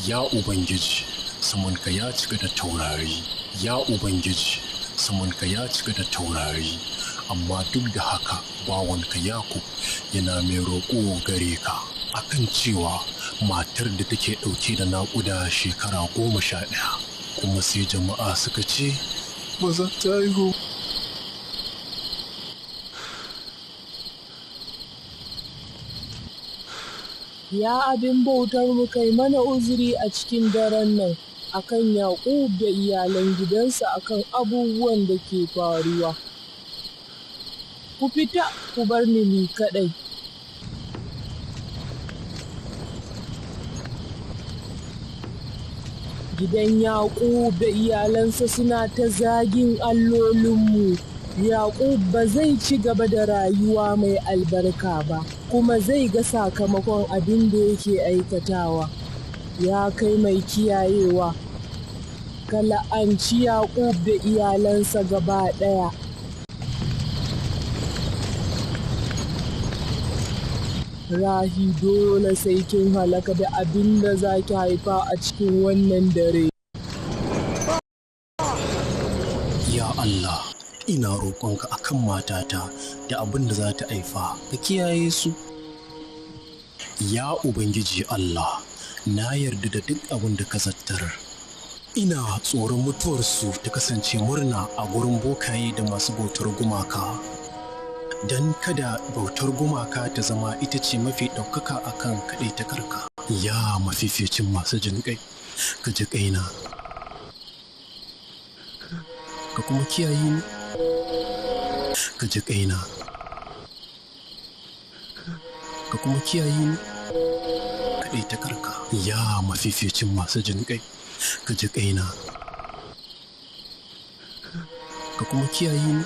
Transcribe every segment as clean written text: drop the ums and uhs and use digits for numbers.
Ya Ubangiji, samanka ya cika da taurari. Ya Ubangiji, samanka ya cika da taurari. Amma duk da haka bawanka Yakub yana mai roƙo gare ka akan cewa matar da take ɗauke da naƙuda shekara 11, kuma sai jama'a suka ce ba za ta haihu. Ya abin bautar mu, kai mana uzuri a cikin daren nan akan Yaƙub da iyalan gidansa akan abubuwan da ke faruwa. Ku fita ku bar ni ni kaɗai. Gidan Yaƙub da iyalansa suna ta zagin allolinmu. Yaƙub ba zai ci gaba da rayuwa mai albarka ba, kuma zai ga sakamakon abin da yake aikatawa. Ya kai mai kiyayewa, ka la'anci Yaƙub da iyalansa gaba ɗaya. Rahi, dole sai kin halaka da abin da za ki haifa a cikin wannan dare. Ya Allah, ina roƙonka akan matata da abin da za ta haifa, ka kiyaye su. Ya Ubangiji Allah, na yarda da duk abin da ka zartar. Ina tsoron mutuwarsu ta kasance murna a gurin bokaye da masu bautar gumaka. Don kada bautar gumaka ta zama ita ce mafi ɗaukaka a kan kaɗaitakarka. Ya mafificin masu jinƙai, ka ji ƙaina, ka kuma kiyaye ni, ka ji ƙaina, ka kuma kiyaye ni, kaɗaitakarka. Ya mafificin masu jinƙai, ka ji ƙaina, ka kuma kiyaye ni.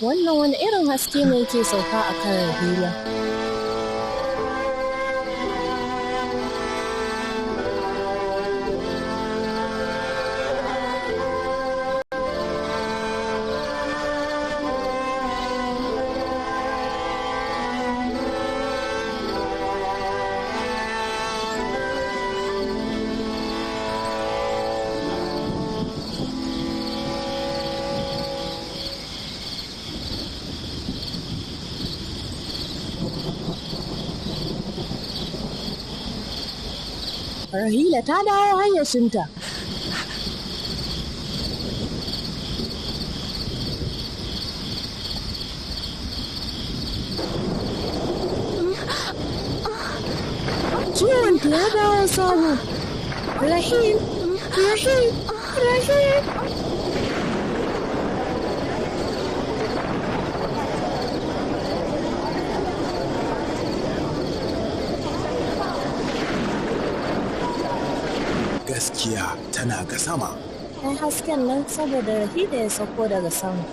Wannan wani irin haske ne yake sauka a kan Rahila? Rahila ta dawo hayyacinta. Ciwonta ya dawo sabo. Rahil, Rahil, Rahil. Gaskiya tana ga sama. Ai hasken nan saboda Rahila ya sauko daga sama.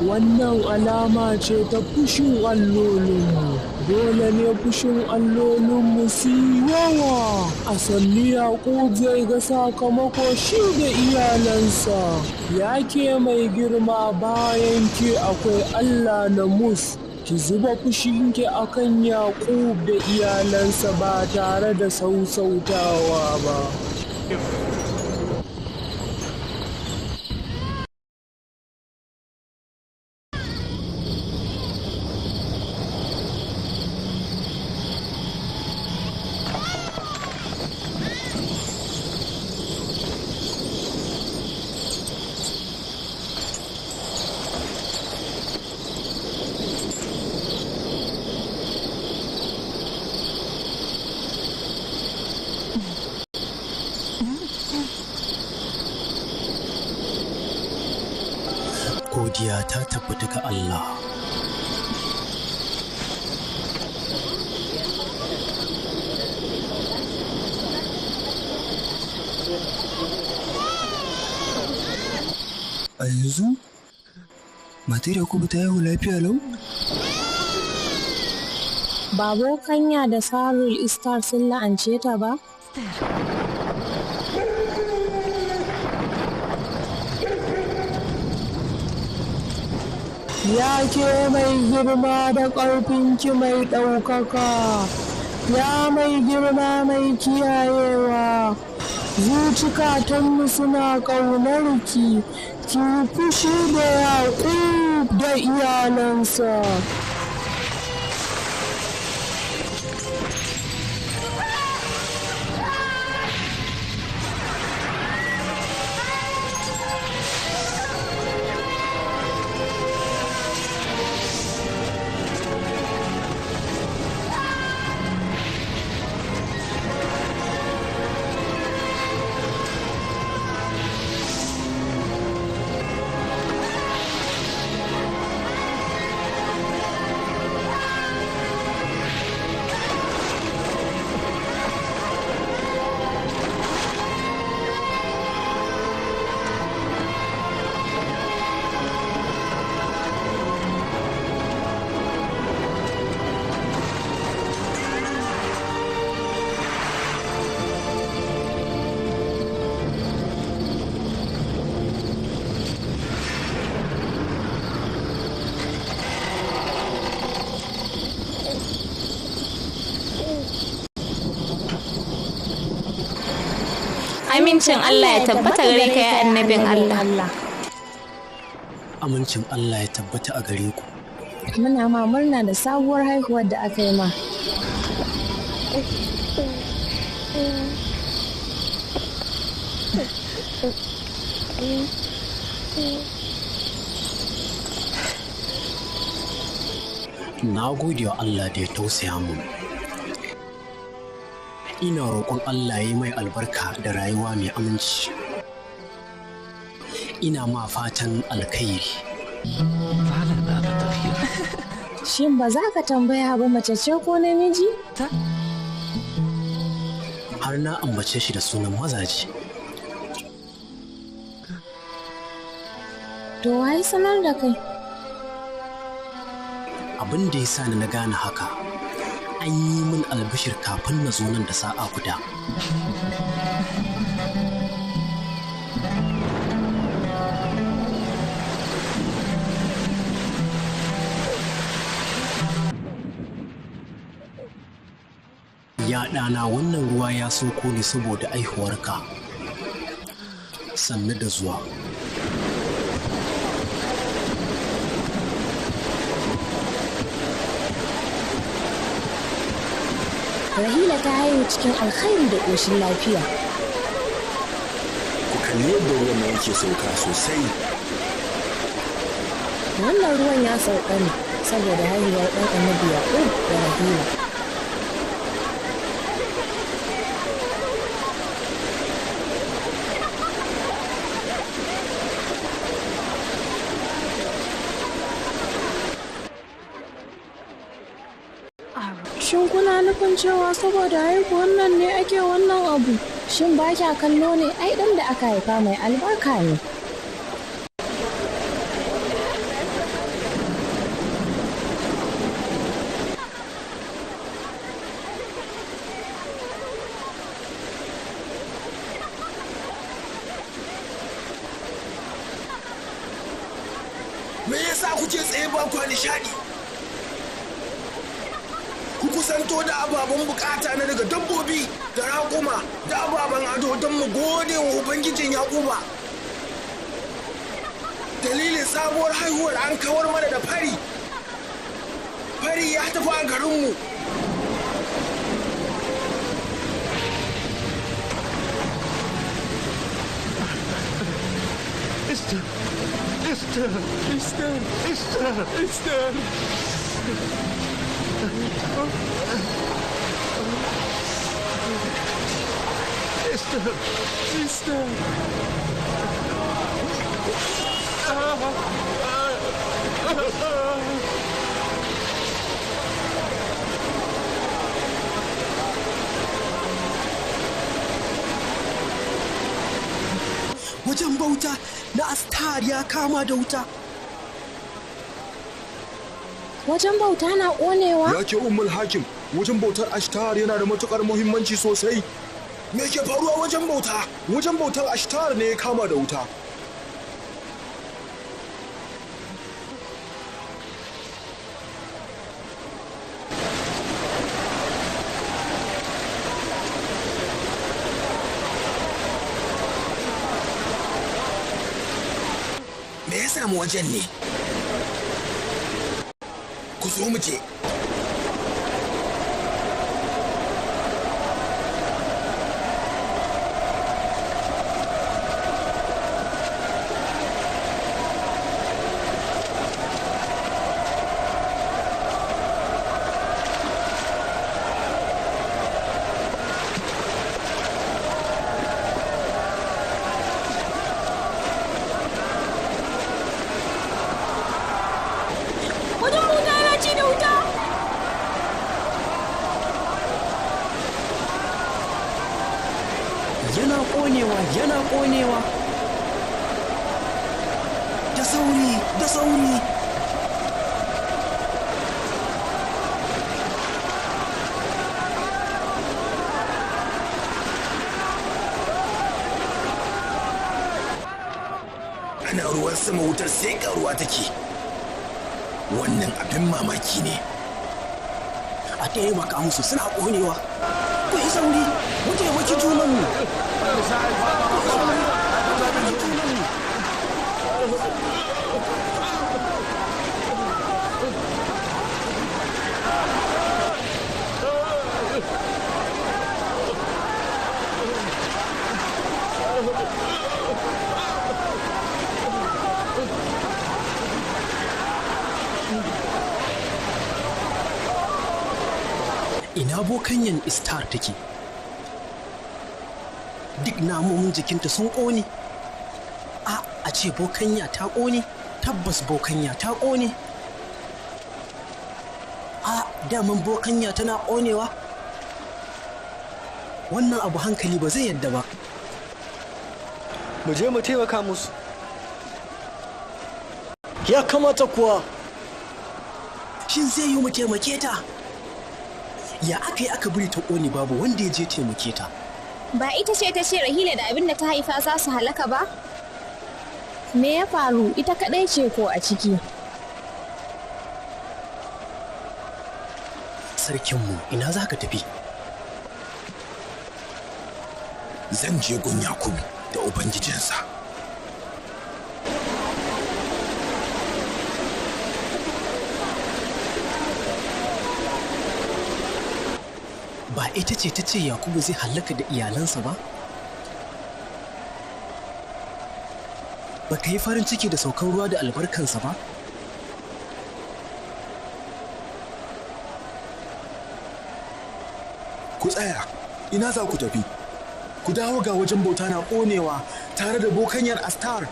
Wannan alama ce ta fushin allolinmu. Dole ne fushin allolinmu su yi yawa. A sannu Yaƙub zai ga sakamako shi da iyalansa. Ya ke mai girma, bayan ke akwai Allah na Mus. Ki zuba fushinki a kan Yaƙub da iyalansa ba tare da sausautawa ba. Godiya ta tabbata ga Allah. A yanzu, matar Yakubu ta haihu lafiya lau? Ba bokanya da Sarul Istar sun la'ance ta ba? Ya ke mai girma da ƙarfinki mai ɗaukaka, ya mai girma mai kiyayewa, zucikatanmu suna ƙaunarki, ki fushi da Yaƙub da iyalansa. Amincin Allah ya tabbata gare ka, ya annabin Allah. Amincin Allah ya tabbata a gare ku. Muna ma murna da sabuwar haihuwar da aka yi ma. Na gode wa Allah da ya tausaya mun. Ina roƙon Allah ya yi mai albarka da rayuwa mai aminci. Ina ma fatan alkhairi. Shin ba za ka tambaya ba mace ce ko namiji? Har na ambace shi da sunan mazaje. To waye sanar da kai? Abin da ya sa ni na gane haka, an yi min albishir kafin na zo nan da sa'a guda. Ya ɗana, wannan ruwa ya sauko ne saboda aihuwarka. Sannu da zuwa. Rahila ta haihu cikin alkhairi da ƙoshin lafiya. Ku kalli yadda ruwan nan yake sauka sosai. Wannan ruwan ya sauka ne saboda haihuwar ɗan annabi Yaƙub da Rahila. Shin kuna nufin cewa saboda haihuwar nan ne ake wannan abu? Shin ba kya kallo ne, ai ɗan da aka haifa mai albarka ne. Me yasa kuke tsaye ba ku nishaɗi? Ku kusanto da ababen bukata na daga dabbobi da raƙuma da ababen ado don mu gode wa Ubangijin Yaƙuba. Dalilin sabuwar haihuwar an kawar mana da fari. Fari ya tafi a garinmu. Esther! Esther! Esther! Esther! Esther! Esther! Esther! Wajen bauta na Astar ya kama da wuta. Wajen bauta na ƙonewa? Ya ce Ummul Hakim, wajen bautar Ashtar yana da matukar muhimmanci sosai. Me ke faruwa wajen bauta? Wajen bautar Ashtar ne ya kama da wuta. Me ya samu wajen ne? Ku zo mu je. Wajen bauta yana ci da wuta! Yana ƙonewa, yana ƙonewa. Da sauri, da sauri. Ana ruwan sama wutar sai karuwa take. Wannan abin mamaki ne. A taimaka musu suna ƙonewa. Ku yi sauri, mu taimaki junanmu. Ku yi sauri, mu taimaki junanmu. Ina bokanyan Istar take? Duk namomin jikinta sun ƙone. A ce bokanya ta ƙone? Tabbas bokanya ta ƙone. A daman bokanya tana ƙonewa? Wannan abu hankali ba zai yadda ba. Mu je mu taimaka musu. Ya kamata kuwa. Shin zai yi mu taimake ta? Ya aka yi aka bari ta ƙone babu wanda ya je taimake ta? Ba ita ce ta ce Rahila da abin da ta haifa za su halaka ba? Me ya faru? Ita kaɗai ce ko a ciki? Sarkinmu, ina za ka tafi? Zan je gun Yakubu da Ubangijinsa. Ba ita ce ta ce Yakubu zai hallaka da iyalansa ba? Ba ka yi farin ciki da saukan ruwa da albarkansa ba? Ku tsaya, ina za ku tafi? Ku dawo ga wajen bauta na ƙonewa tare da bokanyar Astar.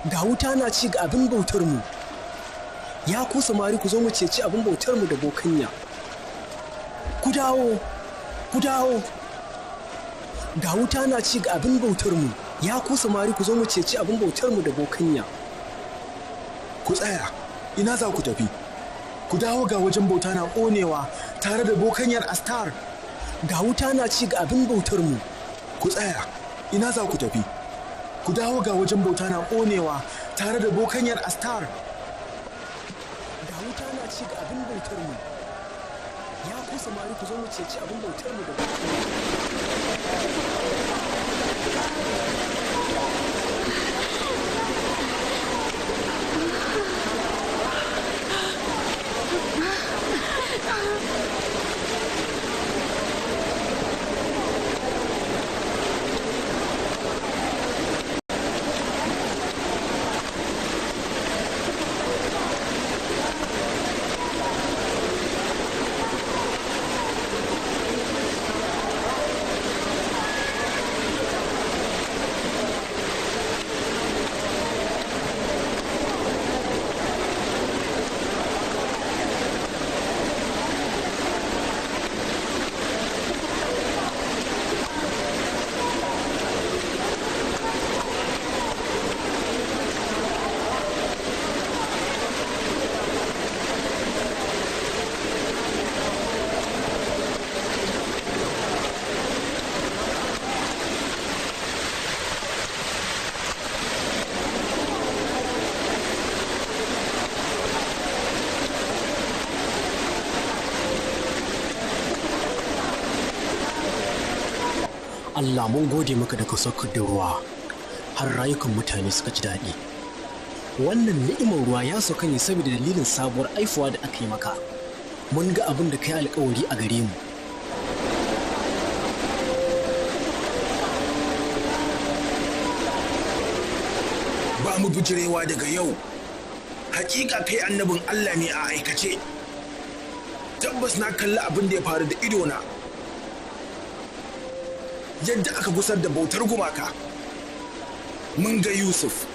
Ga wuta na ci ga abin bautar mu. Ya ku samari ku zo mu ceci abin bautar mu da bokanya. Ku dawo, ku dawo. Ga wuta na ci ga abin bautar mu. Ya ku samari ku zo mu ceci abin bautar mu da bokanya. Ku tsaya, ina za ku tafi? Ku dawo ga wajen bauta na ƙonewa tare da bokanyar Astar. Ga wuta na ci ga abin bautar mu. Ku tsaya, ina za ku tafi? Ku dawo ga wajen bauta na ƙonewa tare da bokanyar Astar. Ga wuta na ci ga abin bautar mu. Ya ku samari, ku zo mu ceci abin bautar mu da Allah, mun gode maka da ka saukar da ruwa har rayukan mutane suka ji daɗi. Wannan ni'imar ruwa ya sauka ne saboda dalilin sabuwar aifuwa da aka yi maka. Mun ga abin da ka yi alkawari a gare mu. Ba mu bijirewa daga yau. Hakika kai annabin Allah ne a aikace. Tabbas na kalli abin da ya faru da idona. Yadda aka gusar da bautar gumaka. Mun ga Yusuf.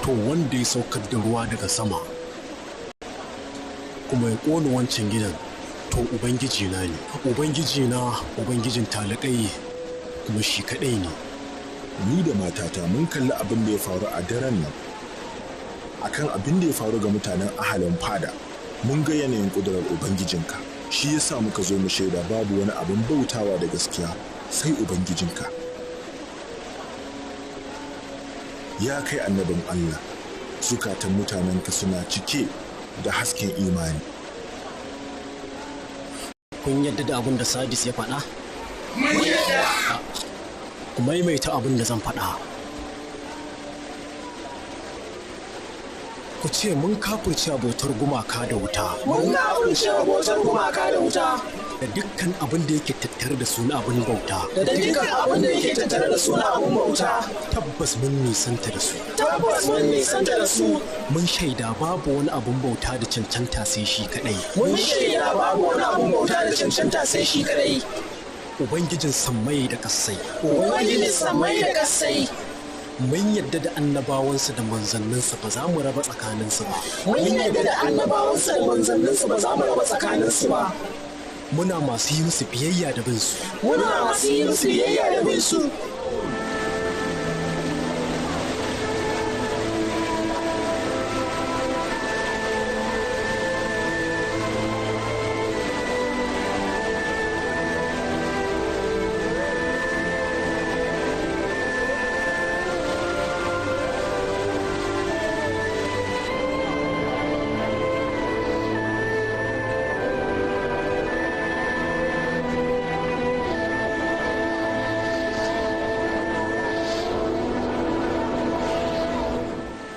To, wanda ya saukar da ruwa daga sama kuma ya ƙona wancan gidan, to Ubangiji na ne, Ubangiji na, Ubangijin talikai, kuma shi kaɗai ne. Ni da matata mun kalli abin da ya faru a daren nan. Akan abin da ya faru ga mutanen ahalin fada, mun ga yanayin ƙudurar Ubangijinka. Shi yasa muka zo mu shaida babu wani abin bautawa da gaskiya sai Ubangijinka. Ya kai annabin Allah, zukatan mutanenka suna cike da hasken imani. Kun yadda da abin da Sadis ya faɗa? Ku maimaita abin da zan faɗa. Ku ce, mun kafirce bautar gumaka da wuta. Mun kafirce bautar gumaka da wuta. Da dukkan abin da yake tattare da suna abin bauta. Da dukkan abin da yake tattare da suna abin bauta. Tabbas mun nisanta da su. Tabbas mun nisanta da su. Mun shaida babu wani abin bauta da cancanta sai shi kadai. Mun shaida babu wani abin bauta da cancanta sai shi kadai. Ubangijin sammai da kassai. Ubangijin sammai da kassai. Mun yadda da annabawansa da manzanninsa, ba za mu raba tsakaninsu ba. Mun yadda da annabawansa da manzanninsa, ba za mu raba tsakaninsu ba. Muna masu yi musu biyayya da bin su. Muna masu yi musu biyayya da bin su.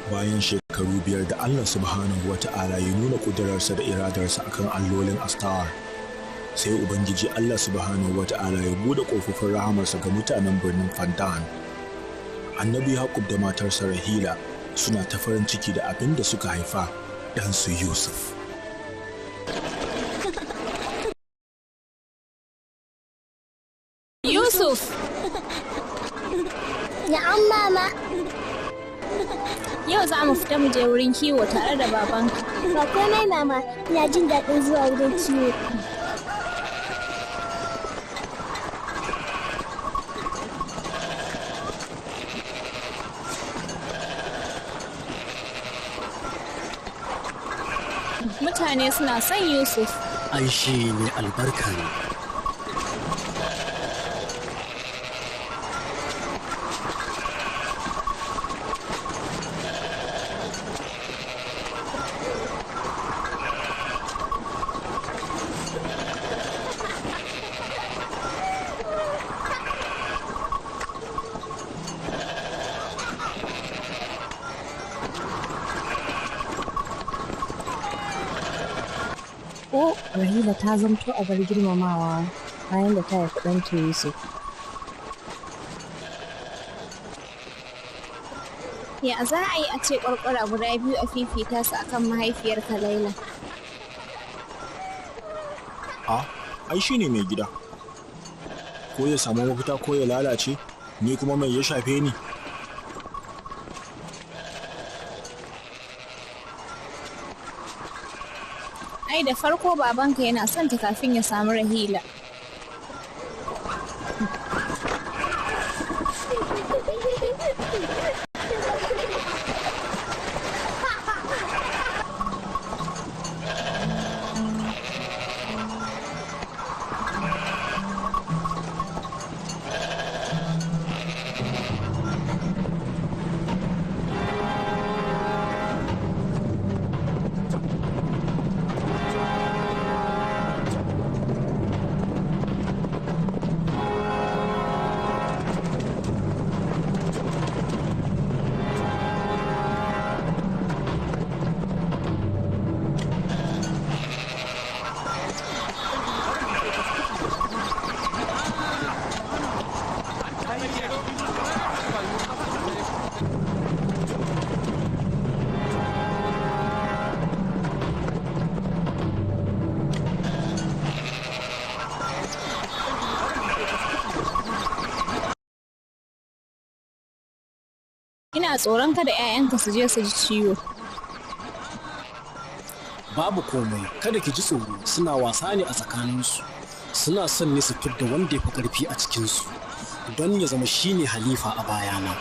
Bayan shekaru 5 da Allah subhanahu wa ta'ala ya nuna ƙudurarsa da iradarsa akan allolin Astar, sai Ubangiji Allah subhanahu wa ta'ala ya buɗe ƙofofin rahamarsa ga mutanen birnin Fandan. Annabi Yaqub da matarsa Rahila suna ta farin ciki da abin da suka haifa, ɗansu Yusuf. Yusuf! Na'am, mama. Yau za mu fita mu je wurin kiwo tare da babanka. Ba komai, mama, ina jin daɗin zuwa wurin kiwo. Mutane suna son Yusuf. Ai shi ne albarka ne. Ko Rahila ta zamto abar girmamawa bayan da ta haifi ɗanta Yusuf. Ya za a yi a ce ƙwarƙwara guda biyu a fifita su akan mahaifiyarka Laila? A, ai shi ne mai gida. Ko ya samu mafita ko ya lalace, ni kuma mai ya shafe ni. Ai da farko babanka yana son ta kafin ya samu Rahila. Ina tsoron kada 'ya'yanka su je su ji ciwo. Babu komai, kada ki ji tsoro, suna wasa ne a tsakaninsu. Suna son ne su fidda wanda ya fi ƙarfi a cikinsu, don ya zama shine halifa a bayana.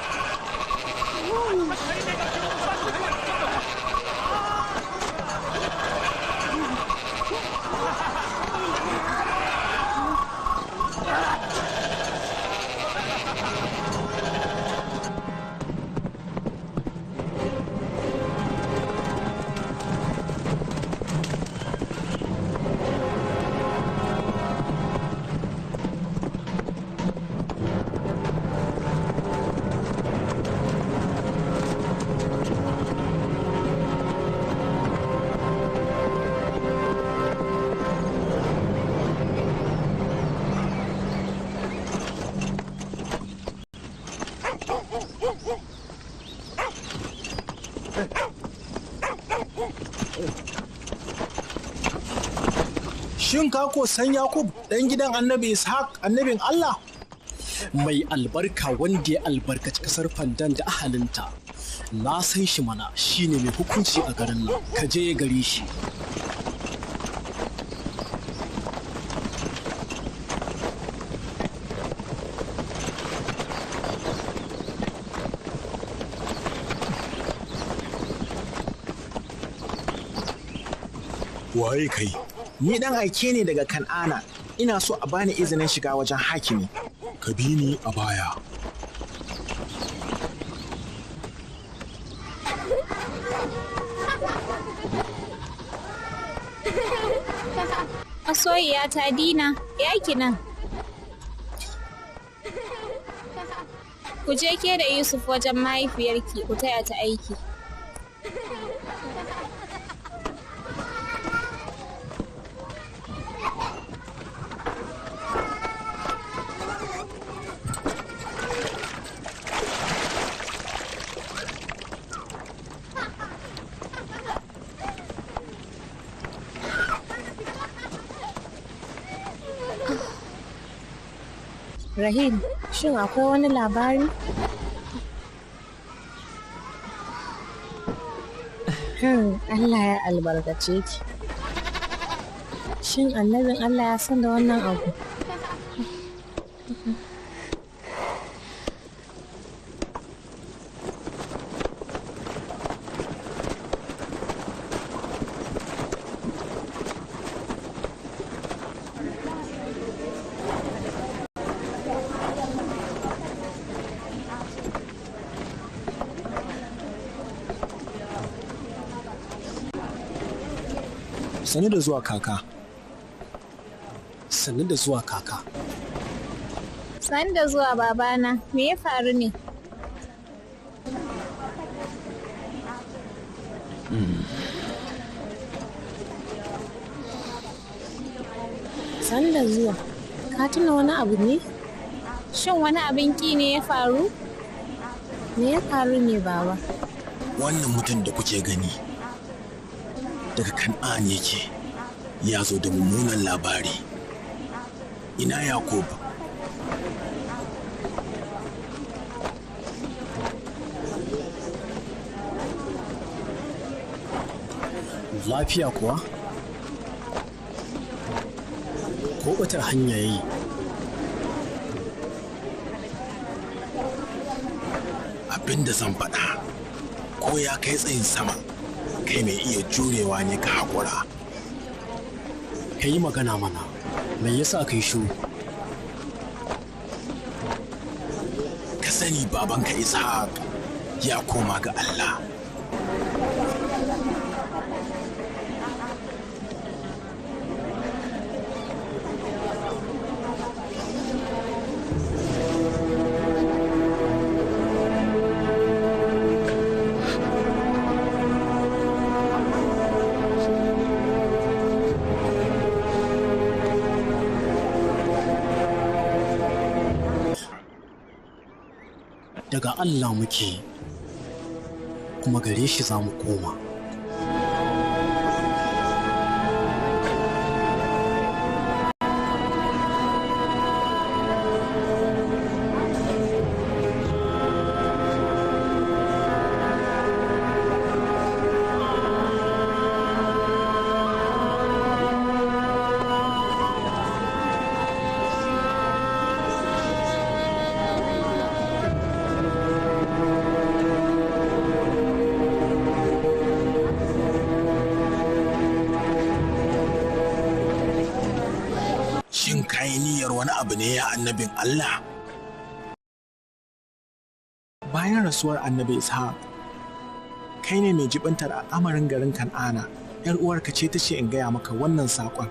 Shin ka ko san Yakub ɗan gidan Annabi Ishaq annabin Allah? Mai albarka wanda ya albarkaci kasar Fandan da ahalinta. Na san shi mana shine mai hukunci a garin nan, ka je gare shi. Waye kai? Ni dan aike ne daga Kan'ana, ina so a bani izinin shiga wajen hakimi. Ka bi ni a baya. Masoyiya ta Dina, ya ki nan. Ku je ke da Yusuf wajen mahaifiyarki ku taya ta aiki. Rahil, shin akwai wani labari? Allah ya albarkace ki. Shin annabin Allah ya san da wannan abu? Sani da zuwa kaka. Sannu da zuwa kaka. Sani da zuwa babana, me ya faru ne? Sani da zuwa, ka tuna wani abu ne? Shin wani abin ki ne ya faru? Me ya faru ne baba? Wannan mutum da kuke gani daga Kan'an yake ya zo da mummunan labari. Ina Yakub? Lafiya kuwa? Ko ɓatar hanya yayi? Abin da zan faɗa, ko ya kai tsayin sama, kai mai iya jurewa ne ka haƙura. Ka yi magana mana, me yasa ka yi shiru? Ka sani babanka Ishaq ya koma ga Allah. Daga Allah muke, kuma gare shi za mu koma. Shin ka yi niyyar wani abu ne ya annabin Allah? Bayan rasuwar annabi Ishaq, kai ne mai jibintar al'amarin garin Kan'ana, ‘yar uwarka ce ta ce in gaya maka wannan saƙon.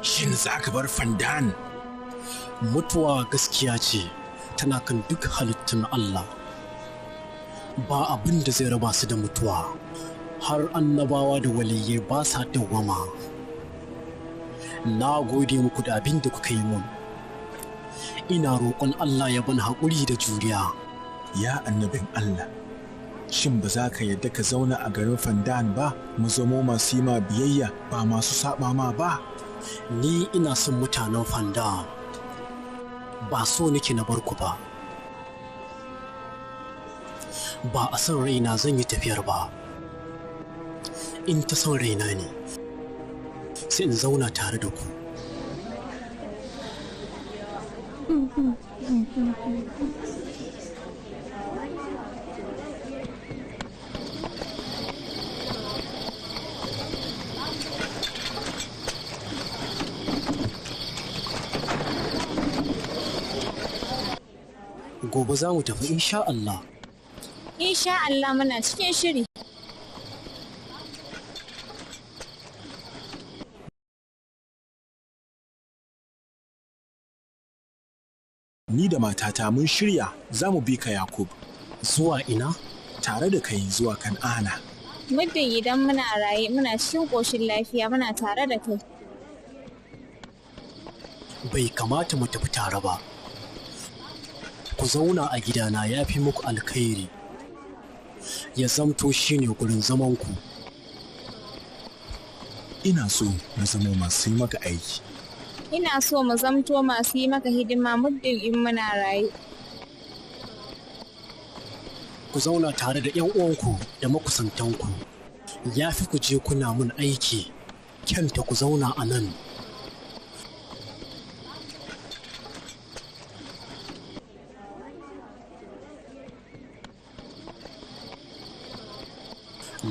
Shin za ka bar Fandan? Mutuwa gaskiya ce tana kan duk halittun Allah. Ba abin da zai raba su da mutuwa, har annabawa da waliyyai ba sa dawwama. Na gode muku da abin da kuka yi mun. Ina roƙon Allah ya ban haƙuri da juriya. Ya annabin Allah, shin ba za ka yadda ka zauna a garin Fandan ba, mu zamo masu yi ma biyayya ba masu saɓa ma ba? Ni ina son mutanen Fandan. Ba so nake na bar ku ba. Ba a son raina zan yi tafiyar ba. In ta son raina ne, sai in zauna tare da ku. Gobe za mu tafi insha Allah. Insha Allah muna cikin shiri. Ni da matata mun shirya za mu bi ka Yakub. Zuwa ina? Tare da kai zuwa Kan'ana. Muddin idan muna raye muna cikin ƙoshin lafiya muna tare da kai. Bai kamata mu tafi tare ba. Ku zauna a gidana ya fi muku alkhairi. Ya zamto shine gurin zamanku. Ina so mu zamo masu yi maka aiki. Ina so mu zamto masu yi maka hidima muddin in muna raye. Ku zauna tare da 'yan uwanku da makusantanku. Ya fi ku je kuna mun aiki, kyanta ku zauna a nan.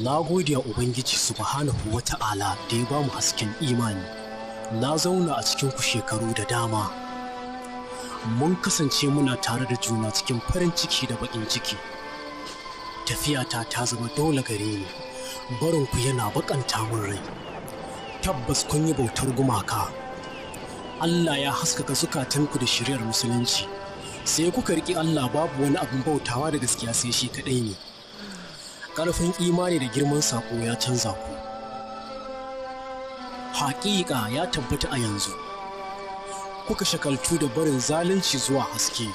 Na gode wa Ubangiji Subhanahu wa ta'ala da ya ba mu hasken imani. Na zauna a cikinku shekaru da dama. Mun kasance muna tare da juna cikin farin ciki da baƙin ciki. Tafiyata ta zama dole gare ni, barinku yana bakanta min rai. Tabbas kun yi bautar gumaka. Allah ya haskaka zukatanku da shiriyar musulunci. Sai kuka riƙi Allah babu wani abin bautawa da gaskiya sai shi kaɗai ne. Ƙarfin imani da girman saƙo ya canza ku. Haƙiƙa ya tabbata a yanzu. Kuka shakaltu da barin zalunci zuwa haske.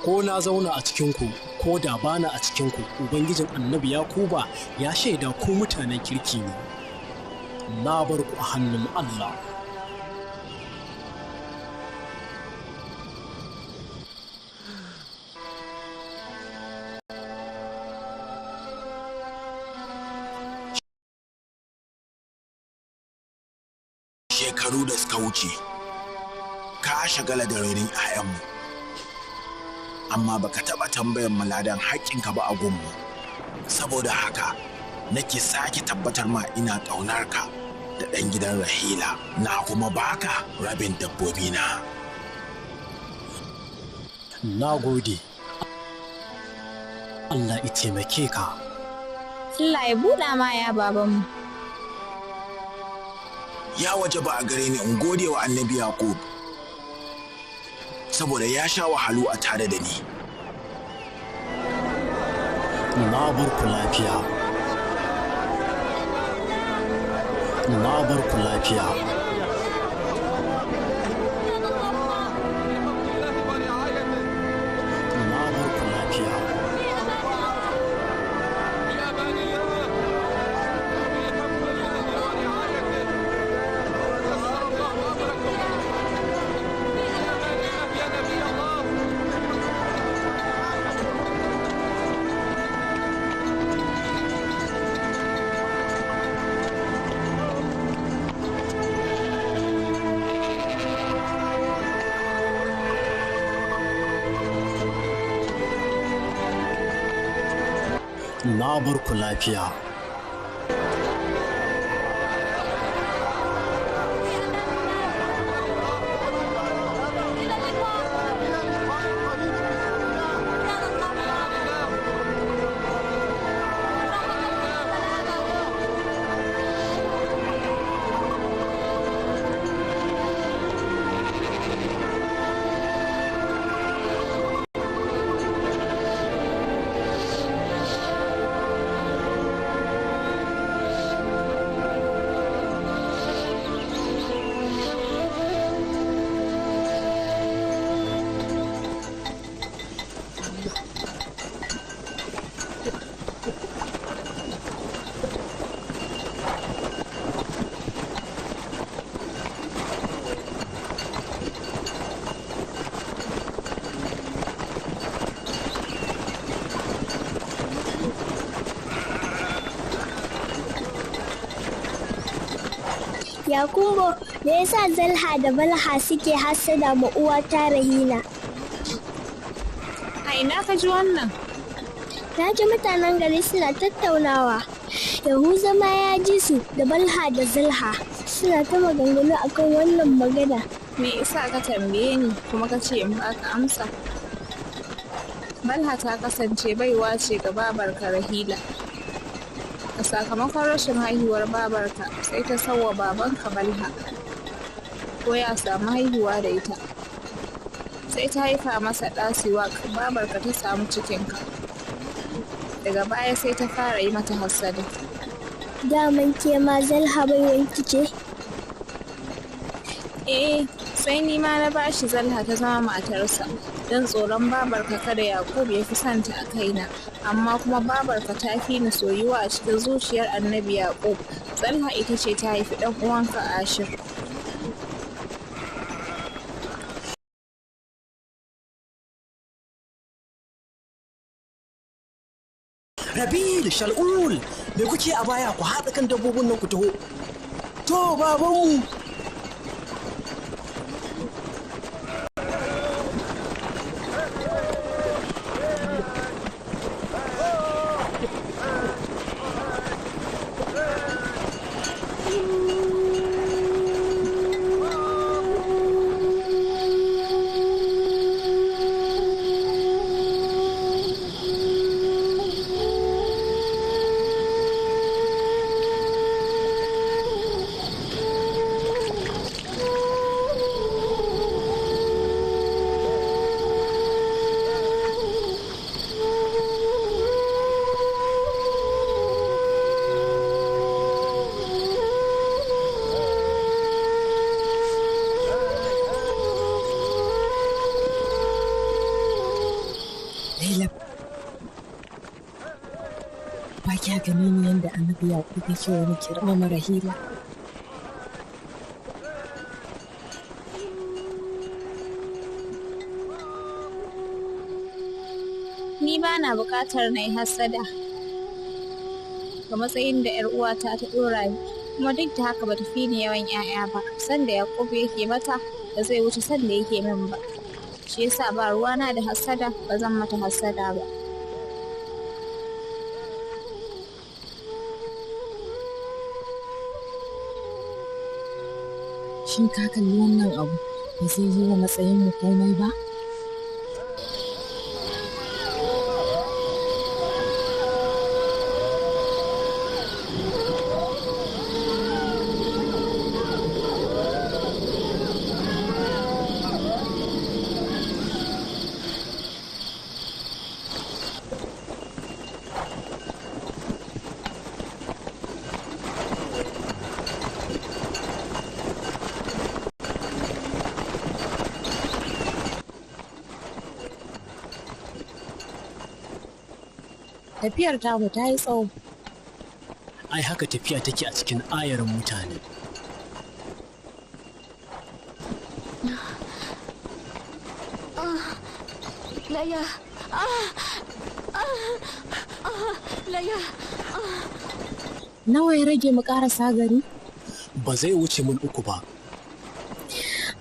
Ko na zauna a cikinku ko da bana a cikinku, Ubangijin Annabi Yakuba ya shaida ku mutanen kirki ne. Na bar ku a hannun Allah. Shekaru da suka wuce, ka shagala da rainin 'ya'yanmu, amma baka taɓa tambayan mu ladan haƙƙinka ba a gunmu. Saboda haka, nake sake tabbatar ma ina ƙaunar ka da ɗan gidan Rahila, na kuma baka rabin dabbobina. Na gode. Allah ya taimake ka. Allah ya buɗa ma ya babanmu. Ya wajaba a gare ni in gode wa Annabi Yaqub, saboda ya sha wahalu a tare da ni. Na bar ku lafiya. Na bar ku lafiya. Na bar ku lafiya. Na bar ku lafiya. Yakumbo, me yasa Zalha da Balha suke hassada ma uwata Rahila? A ina ka ji wannan? Na ji mutanen gari suna tattaunawa. Yahuza ma ya ji su da Balha da Zalha suna ta maganganu akan wannan magana. Me isa ka tambaye ni kuma ka ce in baka amsa? Balha ta kasance baiwa ce ga babarka Rahila. A sakamakon rashin haihuwar babarka sai ta sauwa babanka Balha, ko ya samu haihuwa da ita. Sai ta haifa masa ɗa Siwak, babarka ta samu cikinka. Daga baya sai ta fara yi mata hassada. Daman ke ma Zalha baiwanki ce? Eh, sai ni ma na bashi Zalha ta zama matarsa, don tsoron babarka kada Yakub ya fi santa a kaina, amma kuma babarka ta fi ni soyuwa a cikin zuciyar Annabi Yakub. Zalha ita ce ta haifi ɗan uwanka Ashir. Rabil, Shal'ul, me kuke a baya ku haɗa kan dabbobin nan ku taho. To, babanmu. Ba kya gani ne yadda Annabi Yaƙub yake wani girmama Rahila? Ni ba na buƙatar na yi hassada ga matsayin da 'yar uwata ta ɗora ni, kuma duk da haka bata fi ni yawan 'ya'ya ba. Sanda Yakubu yake mata ba zai wuce sanda yake min ba. Shi yasa ba ruwana da hassada, ba zan mata hassada ba. Shin ka kalli wannan abu ba zai yi wa matsayinmu komai ba? Tafiyar tamu ta yi tsawo. Ai haka tafiya take a cikin ayarin mutane. Laya. Laya. Nawa ya rage mu ƙarasa gari? Ba zai wuce mun 3 ba.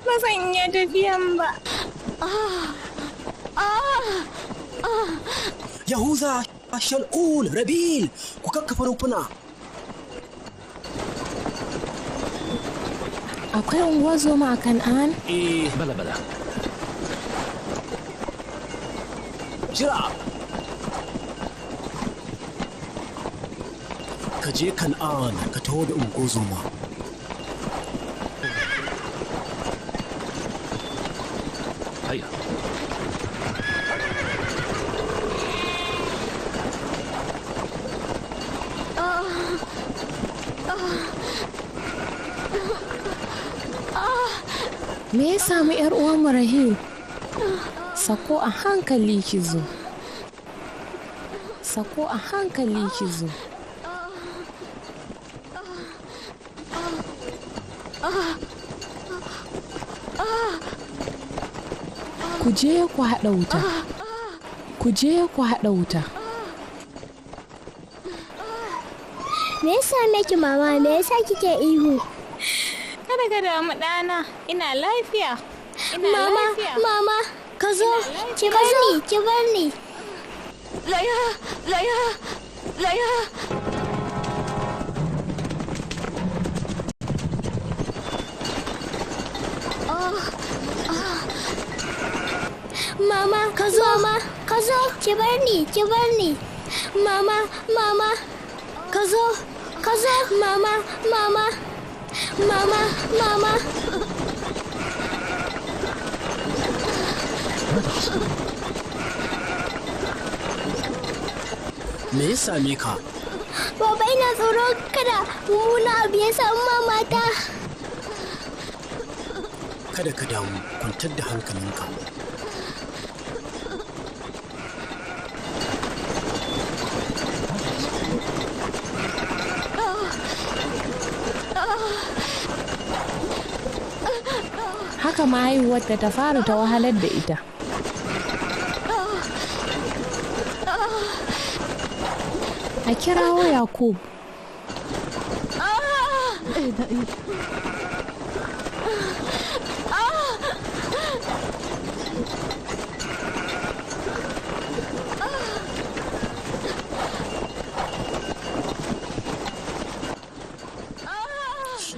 Ba zan iya tafiyan ba. Yahuza, Shal'ul, Rabil, ku kakkafa rumfuna. Akwai unguwar a Kan'an? Eh, bala bala. Jira! Ka je Kan'an ka taho da ungozoma. Haya. Me ya samu ‘yar uwanmu Rahil? Sako a hankali ki zo. Sako a hankali ki zo. Ku je ku haɗa wuta. Ku je ku haɗa wuta. Me ya same ki mama? Me yasa kike ihu? Kada ka damu ɗana, ina lafiya. Ina Mama, lafiya. mama, ka zo, ki bar ni, ki bar ni. Laya, Laya, Laya. Mama, ka zo, mama, ka zo, ki bar ni, ki bar ni. Mama, mama, ka zo, ka zo, mama, mama, mama, mama. Me ya same ka? Baba ina tsoro kada mummuna abu ya samu mamata. Kada ka damu, kwantar da hankalinka. Haka ma haihuwar ta fara ta wahalar da ita. A kirawo Yakub.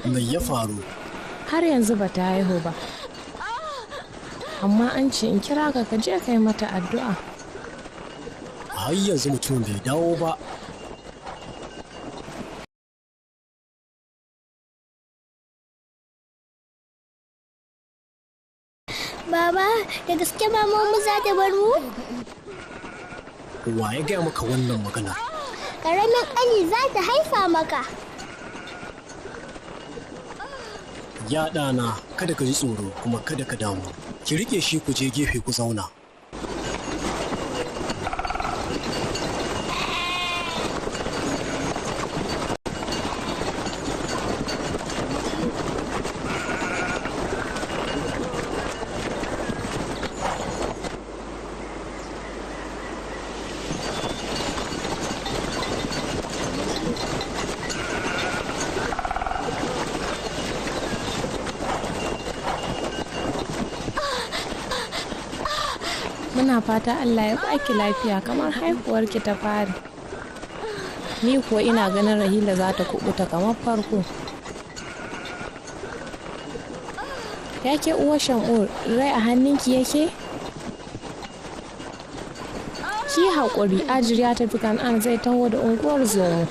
Me ya faru? Har yanzu ba ta haihu ba. Amma an ce in kira ka ka je ka yi mata addu'a. Har yanzu mutumin bai dawo ba. Baba, da gaske mamanmu za ta bar mu? Wa ya gaya maka wannan maganar? Ƙaramin ƙani za ta haifa maka. Ya ɗana, kada ka ji tsoro kuma kada ka damu. Ki riƙe shi ku je gefe ku zauna. Muna fata Allah ya baki lafiya kamar haihuwarki ta fari. Ni kuwa ina ganin Rahila za ta kubuta kamar farko. Ya ke uwar Sham'ur, rai a hannunki yake? Ki haƙuri, Ajir ya tafi Kan'an zai taho da unguwar zomo.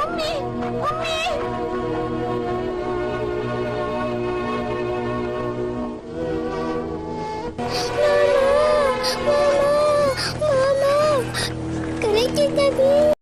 Ummi! Ummi!